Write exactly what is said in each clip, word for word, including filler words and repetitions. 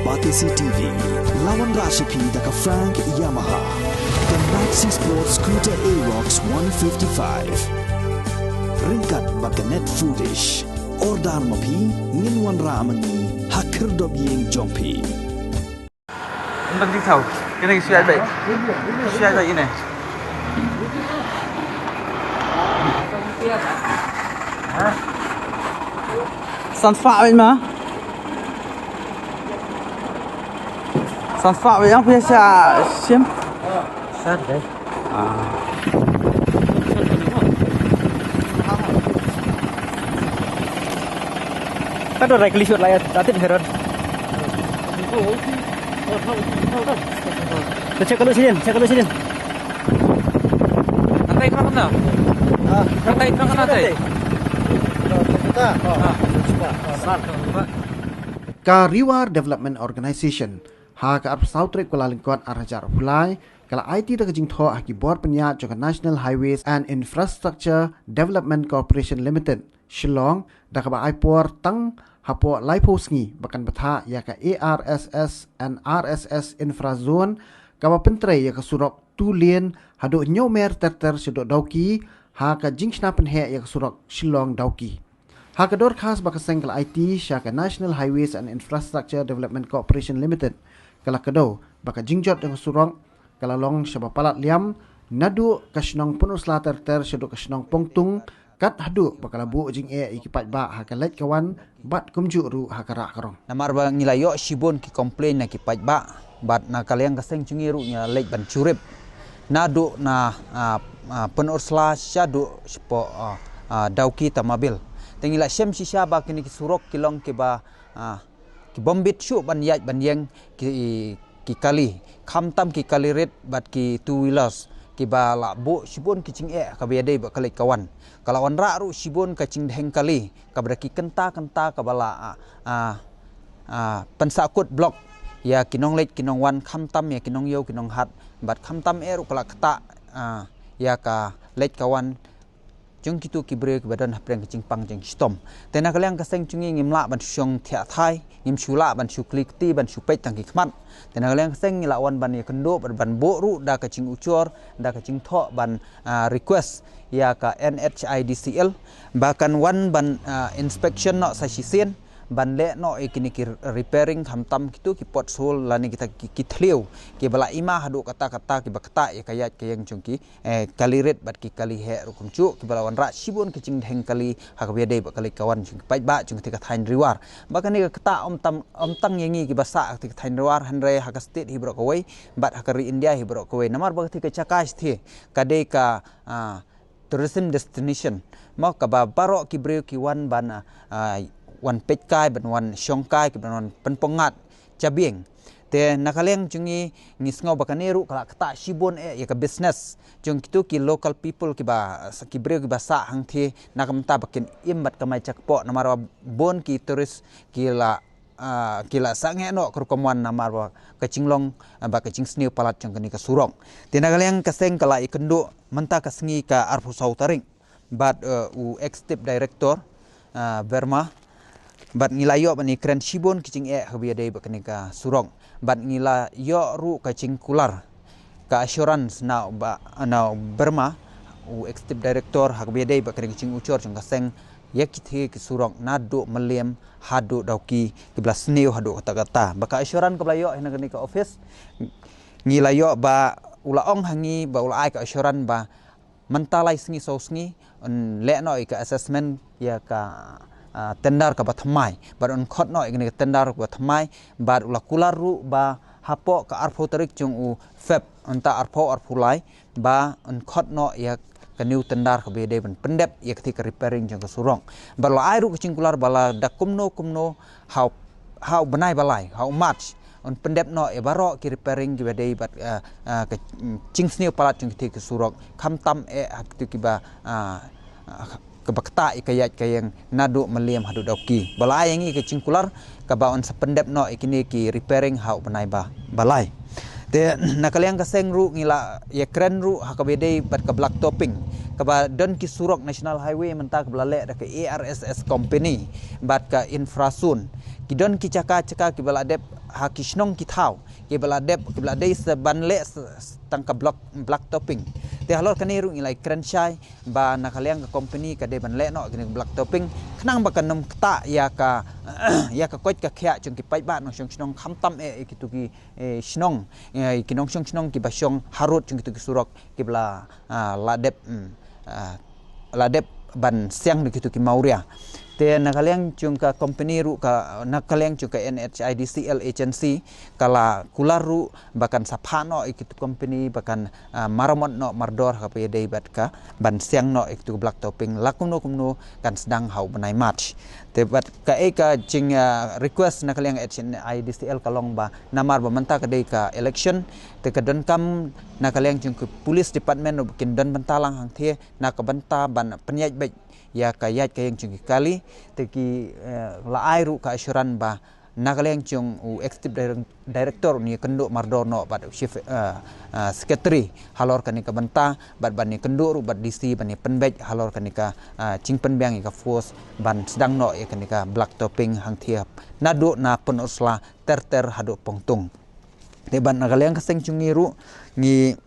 Batesi T V, la wanrah sha phi da ka Frank Yamaha, ka Maxi Sport Scooter Aerox one fifty-five. Ryngkat bad ka Net Foodish. Order ma phi, ngin wanrah ma ngi ha khyrdop ïing jong phi. Ym dang jingthaw. Kine ki shu ïaid beit. Shu ïaid beit ine. San spah beit ma. San spah beit ïa phi sha shim. Sat dei. Ah. Ka dor rai kli shot la ïa, ta tip herod. Ta check kalu sidin, check kalu sidin. Antai kena kena. Ah, antai kena kena antai. Ka Riwar Development Organisation ha ka arphew saw tarik Kyllalyngkot ar hajar arphew lai, ka la aiti da ka jingthoh ha ki bor pynïaid jong ka National Highways and Infrastructure Development Corporation Limited, Shillong, da kaba ai por tang hapoh laiphew sngi ba kan bthah ïa ka A R S S and R S S Infra Zone, kaba pyntrei ïa ka surok two lane haduh Hynñiewmer ter ter shaduh Dawki, ha ka jingshna pynheh ïa ka surok Shillong Dawki. Ha ka dorkhas ba ka seng ka la aiti sha ka National Highways and Infrastructure Development Corporation Limited, ka la kdew ba ka jingjot jong ka surok ka la long shaba palat liam, naduh ka shnong Pynursla ter ter shaduh ka shnong Pongtung, kat haduh ba ka la buh jingeh ïa ki paidbah ha ka leit ka wan bad kumjuh ruh ha ka rah ka rong. Namar ba ngi la ïoh shibun ki complain na ki paidbah, bad na ka liang ka seng jong ngi ruh ngi la leit ban jurip. Naduh na, ah, ah, Pynursla shaduh shapoh, ah, ah, Dawki Tamabil. Te ngi la shem shisha ba kine ki surok ki long kiba, ah, ki bym bit shuh ban ïaid ban ïeng ki, ki kali. Khamtam ki kali rit bad ki two wheelers kiba la buh shibun ki jingeh kaba ïadei bad ka leit ka wan. Ka la wanrah ruh shibun ka jingdheng kali kaba da ki kynta kynta kaba la, ah, ah, ah, pynsahkut block ïa ki nongleit ki nongwan, khamtam ïa ki nongïew ki nonghat, bad khamtam eh ruh ka la ktah, ah, ïa ka leit ka wan jong kito ki briew kiba don hapdeng ka jingpang jingshitom. Te na ka liang ka seng jong ngi ngim lah ban shu shong thiah thai, ngim shu lah ban shu kli kti ban shu peit tang ki khmat. Te na ka liang ka seng ngi la wan ban ïakynduh bad ban buh ruh da ka jingujor, da ka jingthoh ban, ah, request ïa ka N H I D C L ba kan wan ban, ah, inspection noh sa shisien, ban leh noh ïa kine ki repairing, khamtam kito ki pothole lane kita ki, ki thliew kiba la ima haduh katta katta kiba ktah ïa ka ïaid ka ïeng jong ki, eh, kali rit bad ki kali heh ruh kumjuh kiba la wanrah shibun ki jingdheng kali ha kaba ïadei bad ka leit ka wan jong ki paidbah jong kata ka thaiñ Riwar. Ba kane ka ktah ym tam, ym tang ïa ngi kiba sah ha kata ka thaiñ Riwar, hynrei ha ka state hi baroh kawei bad ha ka ri India hi baroh kawei. Namar ba kata ka jaka shathie ka dei ka, ah, tourism destination, mo, kaba baroh ki briew ki wan ban, ah, wan peit kai, ban wan shong kai, ki ban wan pynpong ngat jabieng. Te na ka liang jong ngi ngi sngew ba kane ruh ka la ktah shibun eh ïa ka business jong kito ki local people kiba, ki briew kiba sah hangthie, na ka bynta ba kin im bad kamai jakpoh, namar ba bun ki tourist ki la, ah, ki la sangeh noh ka rukom wan namar ba ka jinglong, ah, ba ka jingsniew palat jong kane ka surok. Te na ka liang ka seng ka la ïakynduh mynta ka sngi ka arphew saw tarik bad, eh, u Executive Director, eh, Verma, bad ngi la ïoh ban ïakren shibun ki jingeh ha kaba ïadei bad kane ka surok, bad ngi la ïoh ruh ka jingkular, ka assurance na u ba, na u Verma, u Executive Director, ha kaba ïadei bad kane ka jingujor jong ka seng ïa kine ki surok naduh Mylliem haduh Dawki kiba la sniew haduh katta katta. Bad ka assurance kaba la ïoh hi na kane ka office, ngi la ïoh ba u la ong ha ngi, ba u la ai ka assurance ba mynta lai sngi saw sngi un leh noh ïa ka assessment ïa ka, ah, tender kaba thymmai, bad un khot noh ïa kane ka tender kaba thymmai, bad u la kular ruh ba hapoh ka arphew tarik jong u Feb, mynta arphew arphew lai, ba un khot noh ïa ka new tender kaba ïadei ban pyndep ïa kata ka repairing jong ka surok. Bad la ai ruh ka jingkular ba lada kumno kumno ha u, ha u bnai ba lai, ha u March, un pyndep noh ïa baroh ki repairing kiba dei bad, ah, ah, ka, mm, jingsniew palat jong kata ka surok, khamtam eh ha kito kiba, ah, ah, kaba ktah ïa ka ïaid ka ïeng naduh Mylliem haduh Dawki. Ba la ai ïa ngi ka jingkular kaba un sa pyndep noh ïa kine ki repairing ha u bnai ba, ba lai. Te na ka liang ka seng ruh ngi la ïakren ruh ha kaba ïadei bad ka black topping kaba don ki surok National Highway mynta kaba la leh da ka A R S S company bad ka Infrazone. Ki don ki jaka jaka kiba la dep ha ki shnong ki thaw kiba la dep kiba la dei sa ban leh sa tang ka block black topping. Te halor kane ruh ngi la ïakren shai ba na ka liang ka company ka dei ban leh noh kine black topping khnang ba kan ym ktah ïa ka ïa ka koit ka khiah jong ki paidbah nongshong shnong khamtam eh kitu ki shnong ki nongshong shnong kiba shong harud jong kitu ki surok kiba la la dep la dep ban siang da kitu ki mawria. Te na ka liang jong ka company ruh ka na ka liang jong ka NHIDCL agency ka la kular ruh ba kan sa phah noh ïa kitu company ba kan maramot noh mardor ha kaba ïadei bad ka ban siang noh ïa kitu black topping la kumno kumno kan sdang ha u bnai March. Te bad kaei ka jing request na ka liang NHIDCL ka long ba namar ba mynta ka dei ka election te ka donkam na ka liang jong ka police department ruh ba kin don bynta lang hangthie na ka bynta ban pynïaid beit ïa ka ïaid ka ïeng jong ki kali te ki la ai ruh ka assurance ba na ka liang jong u executive director un ïakynduh mardor noh bad u chief secretary halor kane ka bynta bad ban ïakynduh ruh bad DC ban ïapynbeit halor kane ka jingpynbiang ïa ka force ban sdang noh ïa kane ka black topping hangthie naduh na Pynursla ter ter haduh Pongtung. Te bad na ka liang ka seng jong ngi ruh ngi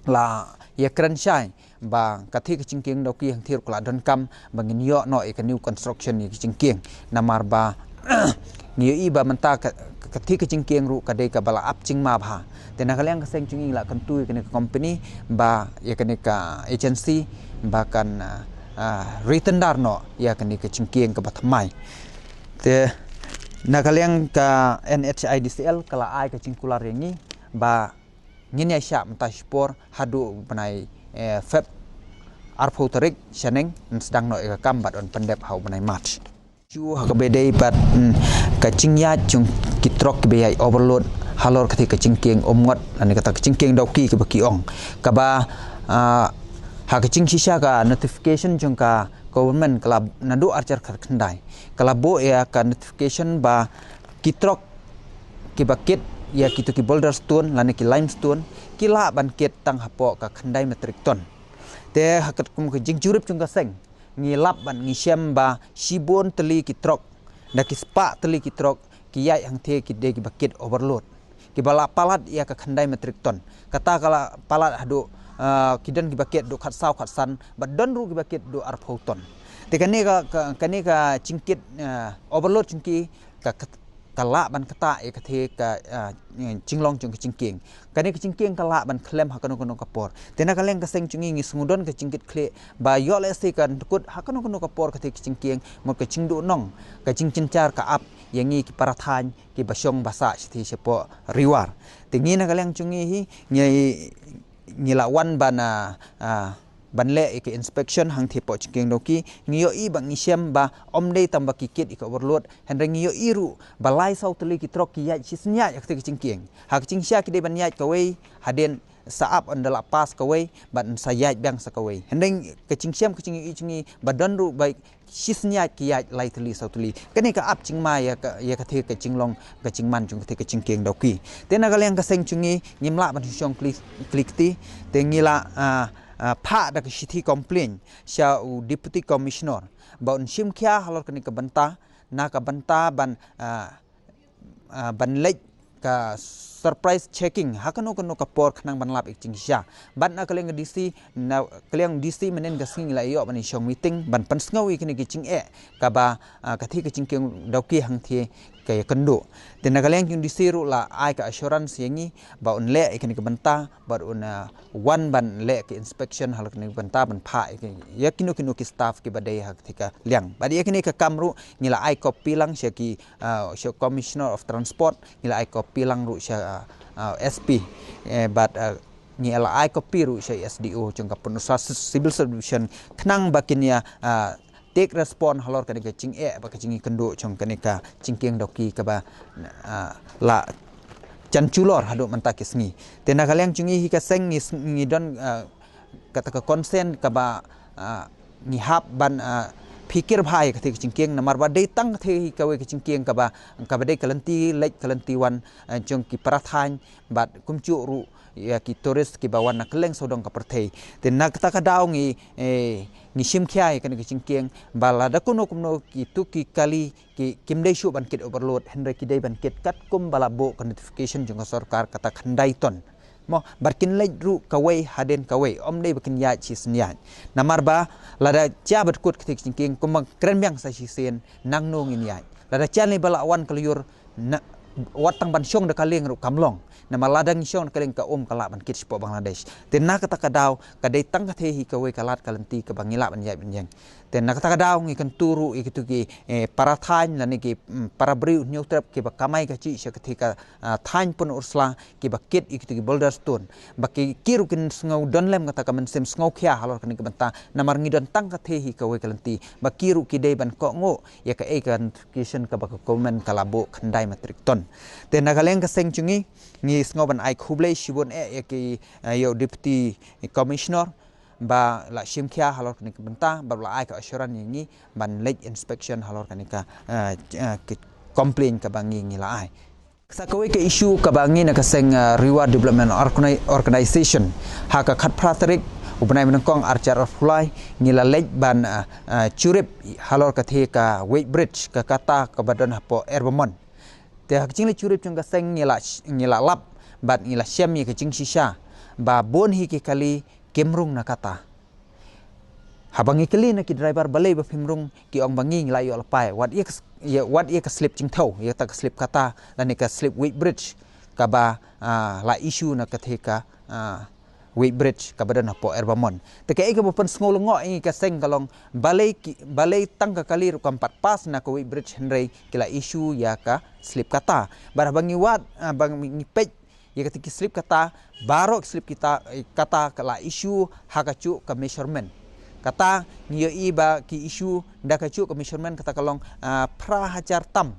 la ïakren shai ba kathie ka jingkieng dawki hangthie ruh ka la donkam ba ngin ïoh noh ïa ka new construction ïa ka jingkieng namar ba ngi ïohi ba mynta kathie ka jingkieng ruh ka dei kaba la ap jingma bha. Te na ka liang ka seng jong ngi la kyntu ïa kane ka company ba ïa kane ka agency ba kan retender noh ïa kane ka jingkieng kaba thymmai. Te na ka liang ka NHIDCL ka la ai ka jingkular ïa ngi ba ngin ïa shah mynta shipor haduh u bnai Feb arphew tarik shaneng yn sdang noh ïa ka kam bad yn pyndep ha u bnai March. Shu ha kaba ïadei bad ka jingïaid jong ki trok kiba ïaid overload halor kathie ka jingkieng umngot lane kata ka jingkieng dawki kaba ki ong kaba ha ka jingshisha ka notification jong ka government ka la naduh arhajar khatkhyndai ka la buh ïa ka notification ba ki trok kiba kit ïa kitu ki boulder stone lane ki limestone ki lah ban kit tang hapoh ka khyndai metric ton. Te ha katkum ka jingjurip jong ka seng ngi lap bad ngi shem ba shibun tylli ki trok da ki spah tylli ki trok ki ïaid hangthie ki dei kiba kit overload kiba la palat ïa ka khyndai metric ton. Kata ka la palat haduh ki don kiba kit duh khatsaw khatsan bad don ruh kiba kit duh arphew ton. Te kane ka kane ka jingkit overload jong ki ka ka lah ban ktah ïa kathie ka jinglong jong ka jingkieng. Kane ka jingkieng ka lah ban khlem ha kano kano ka por. Te na ka liang ka seng jong ngi ngi sngewdon ka jingkit khlieh ba ïoh lehse kan kut ha kano kano ka por kathie ka jingkieng mut ka jingduhnong ka jingjynjar ka ap ïa ngi ki para thaiñ kiba shong ba sah shathie shapoh Ri War. Te ngi na ka liang jong ngi hi ngi ngi la wan ban ban leh ïa ka inspection hangthie poh jingkieng dawki ngi ïohi ba ngi shem ba ym dei tang ba ki kit ïa ka overload hynrei ngi ïohi ruh ba lai saw tylli ki trok ki ïaid shisngiaid ha kathie ka jingkieng. Ha ka jingshisha ki dei ban ïaid kawei hadien sa ap ynda la pass kawei bad sa ïaid biang sa kawei. Hynrei ka jingshem ka jingïohi jong ngi ba don ruh ba shisngiaid ki ïaid lai tylli saw tylli. Kane ka ap jingma ïa ka ïa kathie ka jinglong ka jingman jong kathie ka jingkieng dawki. Te na ka liang ka seng jong ngi ngim lah ban shong kli kti te ngi la phah da ka shithi complain sha u deputy commissioner ba un shim khia halor kane ka bynta na ka bynta ban ban leit ka surprise checking ha kano kano ka por khnang ban lap ïa ka jingshisha. Bad na ka liang ka DC na ka liang DC mynnin ka sngi la ïoh ban ïashong meeting ban pynsngew ïa kine ki jingeh kaba kathie ka jingkieng dawki hangthie ka ïakynduh. Te na ka liang jong DC ruh la ai ka assurance ïa ngi ba un leh ïa kine ki bynta bad un wan ban leh ka inspection halor kine ki bynta ban phah ïa kino kino ki staff kiba dei ha kathie ka liang. Bad ïa kine ka kam ruh ngi la ai copy lang sha ki sha Commissioner of Transport ngi la ai copy lang ruh sha SP bad ngi la ai copy ruh sha SDO jong ka Pynursla Civil Subdivision khnang ba kin ïa take response halor kane ka jingeh bad ka jingïakynduh jong kane ka jingkieng dawki kaba la jan julor haduh mynta ki sngi. Te na ka liang jong ngi hi ka seng ngi ngi don kata ka consent kaba ngi hap ban phikir bha ïa katei ka jingkieng, namar ba dei tang katei hi kawei ka jingkieng kaba, kaba dei ka lynti leit ka lynti wan, eh, jong ki para thaiñ, bad kumjuh ruh ïa ki tourist kiba wan na kylleng sawdong ka pyrthei. Te na kata ka daw ngi, eh, ngi shim khia ïa kane ka jingkieng, ba lada kumno kumno kitu ki kali ki, kim dei shuh ban kit overload, hynrei ki dei ban kit katkum ba la buh ka notification jong ka sorkar kata khyndai ton. Mo, bad kin leit ruh kawei hadien kawei, ym dei ba kin ïaid shisien ïaid. Namar ba lada jia bad kut katei ka jingkieng, kumba kren biang sa shisien, nangno ngin ïaid. Lada jia ne ba la wan ka lyiur, na, wat tang ban shong da ka lieng ruh kam long. Namar lada ngi shong da ka lieng ka um ka lah ban kit shapoh Bangladesh. Te na kata ka daw, ka dei tang katei hi kawei ka lad ka lynti kaba ngi lah ban ïaid ban ïeng. Te na kata ka daw ngi kyntu ruh ïa kitu ki, eh, para thaiñ lane ki, mm, para briew Hynñiewtrep kiba kamai kajih sha katei ka, ah, thaiñ Pynursla kiba kit ïa kitu ki boulder stone. Ba ki, ki ruh kin sngew don lem kata ka mynsiem sngew khia halor kane ka bynta. Namar ngi don tang katei hi kawei ka lynti. Ba ki ruh ki dei ban kohnguh ïa kaei ka notification kaba ka government ka la buh khyndai metric ton. Te na ka liang ka seng jong ngi, ngi sngew ban ai khublei shibun eh ïa ki, eh, ïa u Deputy Commissioner, ba la shim khia halor kane ka bynta, ba la ai ka assurance ïa ngi ban leit inspection halor kane ka, eh, eh, ki complaint kaba ngi, ngi la ai. Sa kawei ka issue kaba ngi na ka seng, eh, Ri War Development Organi-, Organization, ha ka khatphra tarik u bnai ba nyngkong arhajar arphew lai, ngi la leit ban, eh, eh, jurip halor katei ka weight bridge, ka kata kaba don hapoh Erbamon. Te ha ka jingleit jurip jong ka seng ngi la, ngi la lap bad ngi la shem ïa ka jingshisha ba bun hi ki kali kim rung na kata. Haba ngi kylli na ki driver balei ba phim rung, ki ong ba ngi, ngi la ïoh lypa, wat ïa ka s-, ïa, wat ïa ka slip jingthew, ïa kata ka slip kata lane ka slip weight bridge kaba, ah, la issue na katei ka, ah, weight bridge kaba don hapoh Erbamon. Te kaei kaba pynsngew lyngngoh ïa ngi ka seng ka long balei ki, balei tang ka kali ruh kam pat pass na ka weight bridge hynrei ki la issue ïa ka slip kata. Bad haba ngi wad, ah, ba ngi peit ïa katei ki slip kata, baroh ki slip kita, eh, kata ka la issue ha kajuh ka measurement. Kata ngi ïohi ba ki issue da kajuh ka measurement kata ka long, ah, phra hajar tam.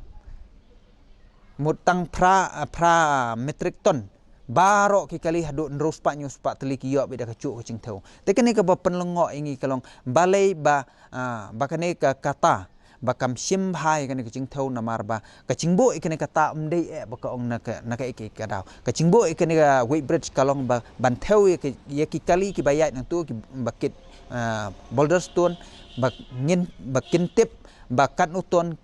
Mut tang phra, ah, phra metric ton. Baroh ki kali haduh hynriew spah hynñiew spah tylli ki ïoh beit da kajuh ka jingthew. Te kane kaba pynlyngngoh ïa ngi ka long balei ba, ah, ba kane ka kata ba kam shim bha ïa kane ka jingthew namar ba ka jingbuh ïa kane kata ym dei eh ba ka ong na ka, na kaei kaei ka daw. Ka jingbuh ïa kane ka weight bridge ka long ba ban thew ïa ka, ïa ki kali kiba ïaid nangtu kiba kit, ah, boulder stone ba ngin, ba kin tip ba katno ton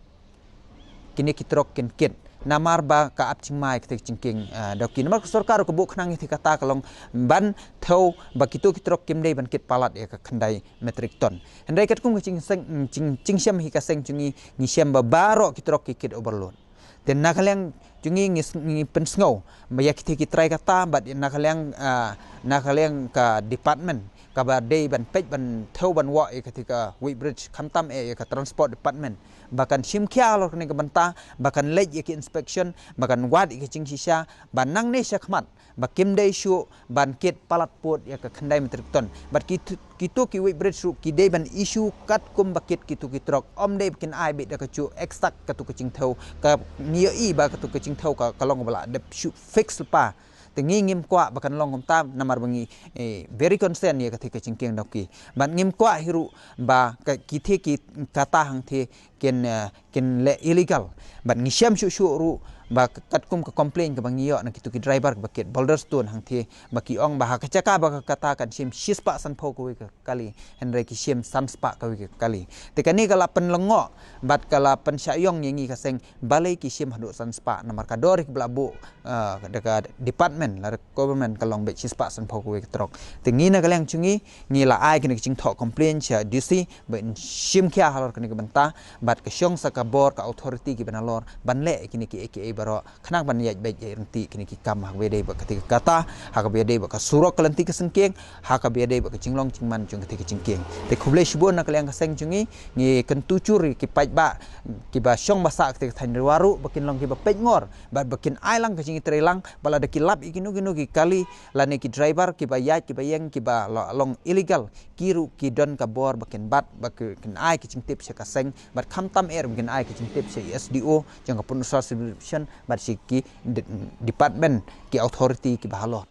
kine ki trok kin kit. Namar ba ka ap jingma ïa katei ka jingkieng, ah, dawki. Namar ka sorkar ka buh khnang ïa katei kata ka long ban thew ba kitu ki trok kim dei ban kit palat ïa ka khyndai metric ton. Hynrei katkum ka jingseng, jing, jingshem hi ka seng jong ngi, ngi shem ba baroh ki trok ki kit overload. Te na ka liang jong ngi ngi s-, ngi pynsngew ba ïa kitei ki trai kata bad na ka liang, ah, na ka liang ka department kaba dei ban peit ban thew ban wah ïa katei ka weight bridge khamtam eh ïa ka transport department ba kan shim khia halor kane ka bynta, ba kan leit ïa ki inspection, ba kan wad ïa ki jingshisha, ba nangne shakhmat ba kim dei shuh ban kit palat pud ïa ka khyndai metric ton. Bad ki tu, kitu ki weight bridge ruh ki dei ban issue katkum ba kit kitu ki trok, ym dei ba kin ai beit da kajuh exact katu ka jingthew, ka ngi ïohi ba katu ka jingthew ka, ka long ba la dep shuh fix lypa. Te ngi ngim kwah ba kan long kumta namar ba ngi, eh, very concern ïa katei ka jingkieng dawki. Bad ngim kwah hi ruh ba ka, kitei ki kata hangtei kin, eh, kin leh illegal. Bad ngi shem shuh shuh ruh ba ka, katkum ka complaint kaba ngi ïoh na kitu ki driver ba kit boulder stone hangtei ba ki ong ba ha ka jaka ba ka kata kan shim shispah sanphew kawei ka kali, hynrei ki shim sanspah kawei ka kali. Te kane ka la pynlyngngoh bad ka la pynshah ïong ïa ngi ka seng balei ki shim haduh sanspah namar ka dor kiba la buh, ah, da ka department lada government ka long beit shispah sanphew kawei ka trok. Te ngi na ka liang jong ngi ngi la ai kane ka jingthoh complaint sha D C ba in shim khia halor kane ka bynta bad ka shong sa ka bor ka authority kiba nalor ban leh kine kiei kiei baroh khnang ban ïaid beit ïaid ryntih kine ki kam ha kaba ïadei bad katei ka kata, ha kaba ïadei bad ka surok ka lynti ka syngkien, ha kaba ïadei bad ka jinglong jingman jong katei ka jingkieng. Te khublei shibun na ka liang ka seng jong ngi, ngi kyntu jur ïa ki paidbah kiba shong ba sah katei ka thaiñ Ri War ruh ba kin long kiba peit ngor bad ba kin ai lang ka jingïatreilang ba lada ki lap ïa kino kino ki kali lane ki driver kiba ïaid kiba ïeng kiba lo-, long illegal, ki ruh ki don ka bor ba kin bat ba ki, kin ai ka jingtip sha ka seng bad khamtam eh ba kin ai ka jingtip sha i S D O jong ka Pynursla Civil Division bad sha ki de-, department ki authority kiba halor.